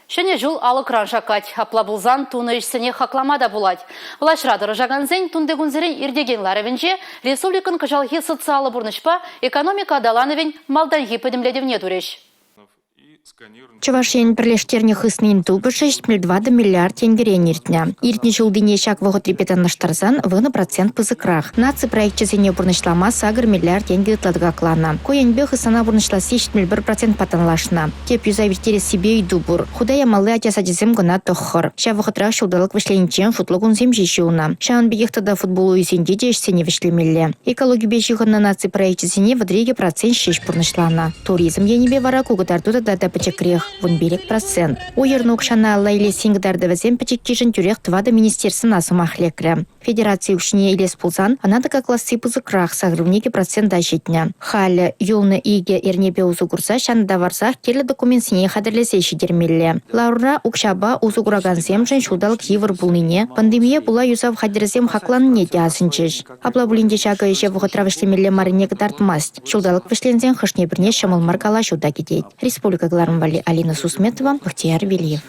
Ҫӗнӗ ҫул алӑкран шаккать. Апла пулсан тунӑ ӗҫсене хаклама та пулать. Влаҫра тӑрӑшакансен тунтикунсерен иртекен ларӑвӗнче республикӑн кӑҫалхи социаллӑ пурнӑҫпа экономика аталанӑвӗн малтанхи пӗтӗмлетӗвне турӗҫ. Чӑваш Ен пӗрлештернӗ хыснин тупӑшӗ 74 миллиард тенкӗрен иртнӗ. Иртнӗ ҫултине ҫак вӑхӑтрипе танлаштарсан 10% пысӑкрах. Наци проекчӗсене пурнӑҫлама 8 миллиард тенкӗ ытла тӑкакланӑ. Ку енпе хыснана пурнӑҫласси 71 процентпа танлашнӑ. Тӗп юсав ирттерессипе ыйту пур. Хута ямалли ача сачӗсем кӑна тӑххӑр. Ҫав вӑхӑтрах ҫулталӑк вӗҫлениччен шутлӑ кунсем ҫеҫ юлнӑ. Ҫавӑн пекех тата футбол уйӗсенче те ӗҫсене вӗҫлемелле. Экологипе ҫыхӑннӑ наци проекчӗсене 32% ҫеҫ пурнӑҫланӑ. Туризм енӗпе вара ку кӑтарту тата та пӗчӗкрех – 15%. Уйӑрнӑ укҫана алла илессин кӑтартӑвӗсем пӗчӗккишӗн тӳрех тӑватӑ министерствӑна сӑмах лекрӗ. Федераци укҫине илес пулсан, ӑна тӑкакласси пысӑкрах, 82 процента ҫитнӗ. Халӗ юлнӑ икӗ эрнепе усӑ курса ҫанӑ тавӑрсах кирлӗ документсене хатӗрлесе ҫитермелле. Ларура укҫапа усӑ куракансемшӗн ҫулталӑк йывӑр пулнине, пандемие пула юсав хатӗрӗсем хакланнине те асӑнчӗҫ. Апла пулин те ҫакӑ ӗҫе вӑхӑтра вӗҫлемелле маррине кӑтартмасть. Ҫулталӑк вӗҫленсен хӑшне-пӗрне ҫӑмӑл мар калаҫу та кӗтет. Республика кӑларӑм валли Алина Сусметова, Бахтияр Велиев.